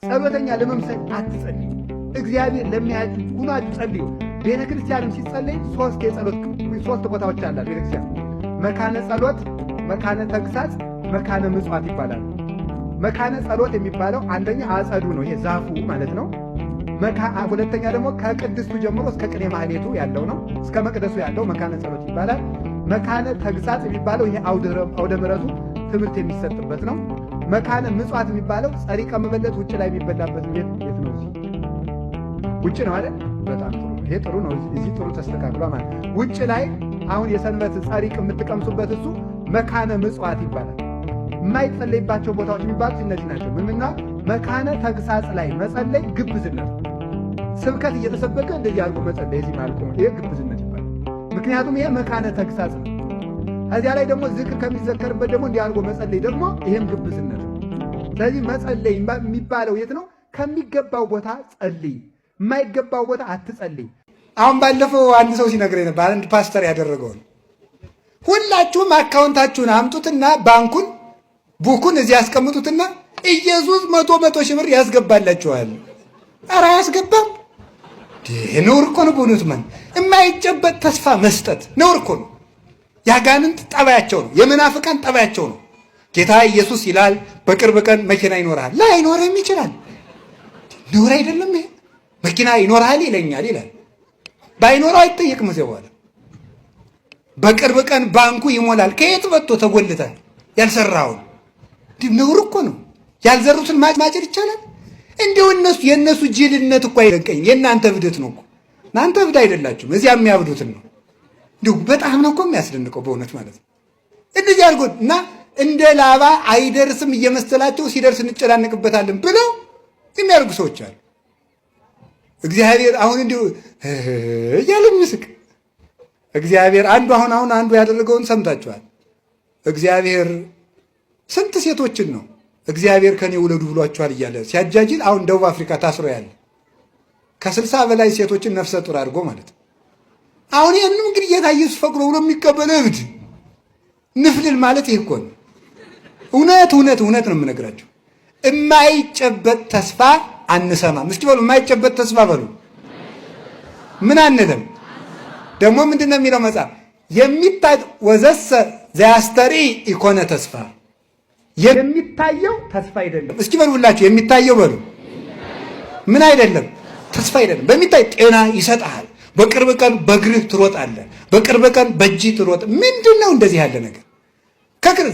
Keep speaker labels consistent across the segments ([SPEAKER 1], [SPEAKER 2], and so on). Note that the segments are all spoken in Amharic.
[SPEAKER 1] ጸሎተኛ ለመምሰል አትጸልዩ። እግዚአብሔር ለሚያያችሁ ሁናችሁ ጸልዩ። ቤተ ክርስቲያንም ሲጸለይ ሶስት የጸሎት ሶስት ቦታዎች አላት ቤተ ክርስቲያን። መካነ ጸሎት፣ መካነ ተግሳጽ፣ መካነ ምጽዋት ይባላል። መካነ ጸሎት የሚባለው አንደኛ አጸዱ ነው፣ ይሄ ዛፉ ማለት ነው። ሁለተኛ ደግሞ ከቅድስቱ ጀምሮ እስከ ቅኔ ማህሌቱ ያለው ነው፣ እስከ መቅደሱ ያለው መካነ ጸሎት ይባላል። መካነ ተግሳጽ የሚባለው ይሄ አውደ ምሕረቱ ትምህርት የሚሰጥበት ነው። መካነ ምጽዋት የሚባለው ጸሪቀ መበለት ውጭ ላይ የሚበላበት ቤት የት ነው? እዚህ ውጭ ነው አይደል? በጣም ጥሩ ነው። ይሄ ጥሩ ነው። እዚህ ጥሩ ተስተካክሏል ማለት ውጭ ላይ አሁን የሰንበት ጸሪቅ የምትቀምሱበት እሱ መካነ ምጽዋት ይባላል። የማይጸለይባቸው ቦታዎች የሚባሉት እነዚህ ናቸው። ምንና መካነ ተግሳጽ ላይ መጸለይ ግብዝነት፣ ስብከት እየተሰበከ እንደዚህ አድርጎ መጸለይ እዚህ ማለት ነው። ይሄ ግብዝነት ይባላል። ምክንያቱም ይሄ መካነ ተግሳጽ ነው። ከዚያ ላይ ደግሞ ዝክር ከሚዘከርበት ደግሞ እንዲህ አድርጎ መጸለይ ደግሞ ይሄም ግብዝነት ነው። ስለዚህ መጸለይ የሚባለው የት ነው? ከሚገባው ቦታ ጸልይ፣ የማይገባው ቦታ አትጸልይ። አሁን ባለፈው አንድ ሰው ሲነግረኝ ነበር፣ አንድ ፓስተር ያደረገውን። ሁላችሁም አካውንታችሁን አምጡትና ባንኩን book ኡን እዚህ ያስቀምጡትና ኢየሱስ 100 100 ሺህ ብር ያስገባላችኋል። ኧረ አያስገባም። ነውር እኮ ነው። በእውነቱ ማለት የማይጨበጥ ተስፋ መስጠት ነውር እኮ ነው። የአጋንንት ጠባያቸው ነው። የመናፍቃን ጠባያቸው ነው። ጌታ ኢየሱስ ይላል በቅርብ ቀን መኪና ይኖርሃል። ላይኖርህም ይችላል። ነውር አይደለም ይሄ። መኪና ይኖርሃል ይለኛል ይላል። ባይኖረው አይጠየቅም። እዚያ በኋላ በቅርብ ቀን ባንኩ ይሞላል። ከየት መጥቶ ተጎልተህ ያልሰራውን ነውር እኮ ነው። ያልዘሩትን ማጨድ ይቻላል? እንዲሁ እነሱ የእነሱ ጅልነት እኮ አይደንቀኝም። የእናንተ እብደት ነው እኮ። እናንተ እብድ አይደላችሁም፣ እዚያ የሚያብዱትን ነው። እንዲሁ በጣም ነው እኮ የሚያስደንቀው በእውነት ማለት ነው። እንደዚህ አድርጎ እና እንደ ላባ አይደርስም እየመሰላቸው ሲደርስ እንጨናነቅበታለን ብለው የሚያደርጉ ሰዎች አሉ። እግዚአብሔር አሁን እንዲሁ እያለ የሚስቅ እግዚአብሔር አንዱ አሁን አሁን አንዱ ያደረገውን ሰምታችኋል። እግዚአብሔር ስንት ሴቶችን ነው እግዚአብሔር ከኔ ውለዱ ብሏቸዋል እያለ ሲያጃጅል አሁን ደቡብ አፍሪካ ታስሮ ያለ ከ60 በላይ ሴቶችን ነፍሰ ጡር አድርጎ ማለት ነው። አሁን ይህንም እንግዲህ ጌታ ኢየሱስ ፈቅዶ ብሎ የሚቀበል እብድ ንፍልል ማለት ይህ እኮ ነው። እውነት እውነት እውነት ነው የምነግራቸው። የማይጨበጥ ተስፋ አንሰማም። እስኪ በሉ የማይጨበጥ ተስፋ በሉ። ምን አንልም። ደግሞ ምንድን ነው የሚለው መጽሐፍ? የሚታይ ወዘሰ ዘያስተርኢ ኢኮነ ተስፋ፣ የሚታየው ተስፋ አይደለም። እስኪ በሉ ሁላችሁ የሚታየው በሉ። ምን አይደለም? ተስፋ አይደለም። በሚታይ ጤና ይሰጥሃል። በቅርብ ቀን በእግርህ ትሮጣለህ። በቅርብ ቀን በእጅህ ትሮጥ። ምንድን ነው እንደዚህ ያለ ነገር?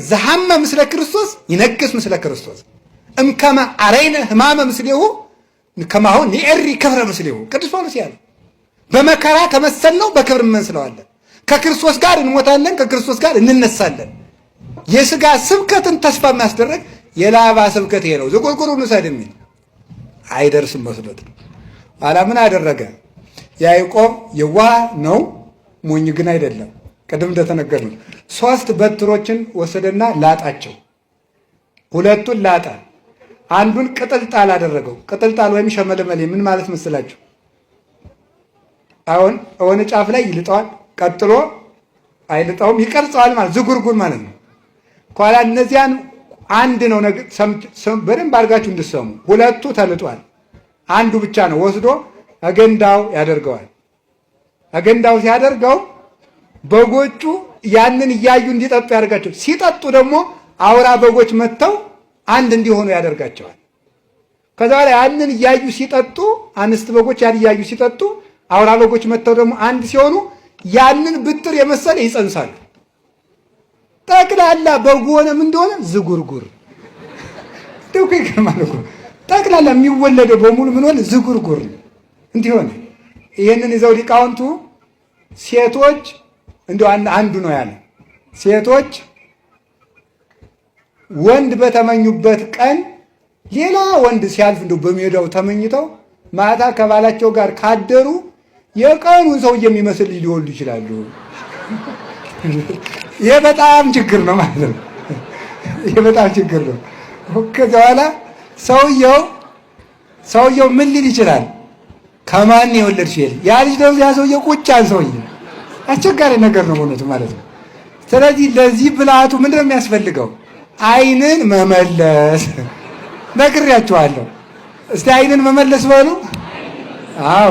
[SPEAKER 1] ዘሐመ ምስለ ክርስቶስ ይነግስ ምስለ ክርስቶስ እምከመ አረይነ ህማመ ምስሌሁ ከማሁ ንኤሪ ክብረ ምስሌሁ። ቅዱስ ጳውሎስ ያለው በመከራ ከመሰልነው በክብር እንመስለዋለን። ከክርስቶስ ጋር እንሞታለን፣ ከክርስቶስ ጋር እንነሳለን። የስጋ ስብከትን ተስፋ የሚያስደረግ የላባ ስብከት ይሄ ነው። ዝቁርቁሩን ውሰድ የሚል አይደርስም መስሎት ነው። ኋላ ምን አደረገ? ያዕቆብ የዋህ ነው፣ ሞኝ ግን አይደለም። ቅድም እንደተነገርነው ሶስት በትሮችን ወሰደና ላጣቸው። ሁለቱን ላጠ፣ አንዱን ቅጥልጣል አደረገው። ቅጥልጣል ወይም ሸመለመሌ ምን ማለት መስላችሁ? አሁን የሆነ ጫፍ ላይ ይልጠዋል፣ ቀጥሎ አይልጠውም፣ ይቀርጸዋል ማለት ዝጉርጉር ማለት ነው። ከኋላ እነዚያን አንድ ነው በደንብ አድርጋችሁ እንድሰሙ። ሁለቱ ተልጧል፣ አንዱ ብቻ ነው ወስዶ አገንዳው ያደርገዋል። አገንዳው ሲያደርገው በጎቹ ያንን እያዩ እንዲጠጡ ያደርጋቸው። ሲጠጡ ደግሞ አውራ በጎች መጥተው አንድ እንዲሆኑ ያደርጋቸዋል። ከዛ ላይ ያንን እያዩ ሲጠጡ አንስት በጎች ያን እያዩ ሲጠጡ አውራ በጎች መጥተው ደግሞ አንድ ሲሆኑ ያንን ብጥር የመሰለ ይጸንሳሉ። ጠቅላላ በጉ ሆነ ምን እንደሆነ ዝጉርጉር ደውከ ይገርማል እኮ ጠቅላላ የሚወለደው በሙሉ ምን ሆነ ዝጉርጉር እንዲህ ሆነ። ይህንን ይዘው ሊቃውንቱ ሴቶች እንዲያው አንዱ ነው ያለ ሴቶች ወንድ በተመኙበት ቀን ሌላ ወንድ ሲያልፍ እንደው በሜዳው ተመኝተው ማታ ከባላቸው ጋር ካደሩ የቀኑን ሰው የሚመስል ልጅ ሊወልዱ ይችላሉ። ይሄ በጣም ችግር ነው ማለት ነው። ይሄ በጣም ችግር ነው። ከዚያ በኋላ ሰውየው ምን ሊል ይችላል? ከማን የወለድሽ ይል ያ ልጅ ደግሞ ያ ሰውዬ ቁጭ ያን ሰውዬ አስቸጋሪ ነገር ነው በእውነቱ ማለት ነው። ስለዚህ ለዚህ ብልሃቱ ምንድን ነው የሚያስፈልገው? ዓይንን መመለስ። ነግሬያችኋለሁ። እስቲ ዓይንን መመለስ በሉ። አዎ፣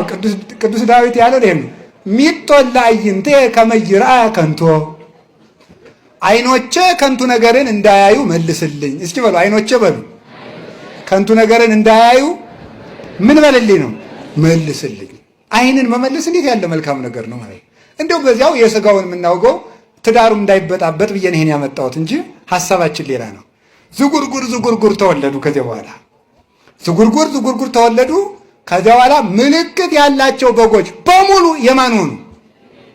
[SPEAKER 1] ቅዱስ ዳዊት ያለው ይሄን ነው። ሚጦ ለአዕይንትየ ከመ ይርአያ ከንቶ፣ ዓይኖቼ ከንቱ ነገርን እንዳያዩ መልስልኝ። እስኪ በሉ፣ ዓይኖቼ በሉ፣ ከንቱ ነገርን እንዳያዩ ምን በልልኝ ነው? መልስልኝ። ዓይንን መመለስ እንዴት ያለ መልካም ነገር ነው ማለት ነው። እንደው በዚያው የስጋውን የምናውገው ትዳሩም እንዳይበጣበጥ ብዬ ይሄን ያመጣሁት እንጂ ሀሳባችን ሌላ ነው። ዝጉርጉር ዝጉርጉር ተወለዱ። ከዚያ በኋላ ዝጉርጉር ዝጉርጉር ተወለዱ። ከዚያ በኋላ ምልክት ያላቸው በጎች በሙሉ የማን ሆኑ?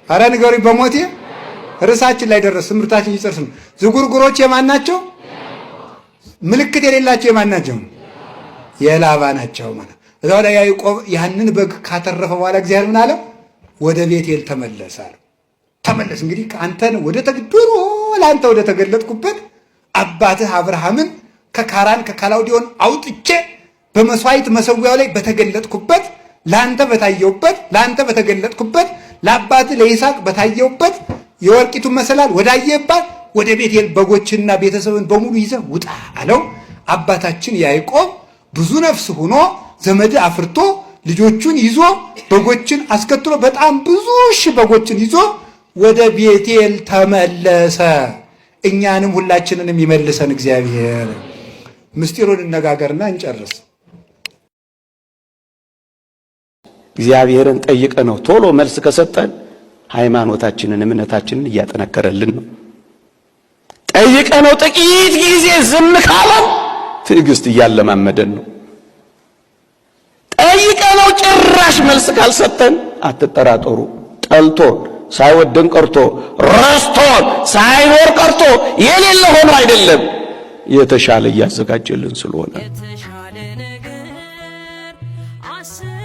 [SPEAKER 1] አረ ንገሩኝ በሞቴ፣ ርዕሳችን ላይ ደረስ፣ ትምህርታችን ይጨርስ ነው። ዝጉርጉሮች የማን ናቸው? ምልክት የሌላቸው የማን ናቸው? የላባ ናቸው ማለት። እዛው ላይ ያዕቆብ ያንን በግ ካተረፈ በኋላ እግዚአብሔር ምን አለው? ወደ ቤቴል ተመለስ አለው። ተመለስ፣ እንግዲህ አንተን ወደ ተግድሮ ለአንተ ወደ ተገለጥኩበት፣ አባትህ አብርሃምን ከካራን ከካላውዲዮን አውጥቼ በመስዋዕት መሰዊያው ላይ በተገለጥኩበት፣ ለአንተ በታየውበት፣ ለአንተ በተገለጥኩበት፣ ለአባትህ ለይስሐቅ በታየውበት፣ የወርቂቱን መሰላል ወዳየባት ወደ ቤቴል በጎችና ቤተሰብን በሙሉ ይዘህ ውጣ አለው። አባታችን ያዕቆብ ብዙ ነፍስ ሆኖ ዘመድ አፍርቶ ልጆቹን ይዞ በጎችን አስከትሎ በጣም ብዙ ሺህ በጎችን ይዞ ወደ ቤቴል ተመለሰ። እኛንም ሁላችንንም ይመልሰን እግዚአብሔር። ምስጢሩን እንነጋገርና እንጨርስ።
[SPEAKER 2] እግዚአብሔርን ጠይቀ ነው ቶሎ መልስ ከሰጠን ሃይማኖታችንን እምነታችንን እያጠነከረልን ነው። ጠይቀ ነው ጥቂት ጊዜ ዝም ካለን ትዕግስት እያለማመደን ነው። ጠይቀ ነው ጭራሽ መልስ ካልሰጠን አትጠራጠሩ፣ ጠልቶን ሳይወደን ቀርቶ፣ ረስቶን ሳይኖር ቀርቶ፣ የሌለ ሆኖ አይደለም፣ የተሻለ እያዘጋጀልን ስለሆነ።
[SPEAKER 3] የተሻለ ነገር አስብ።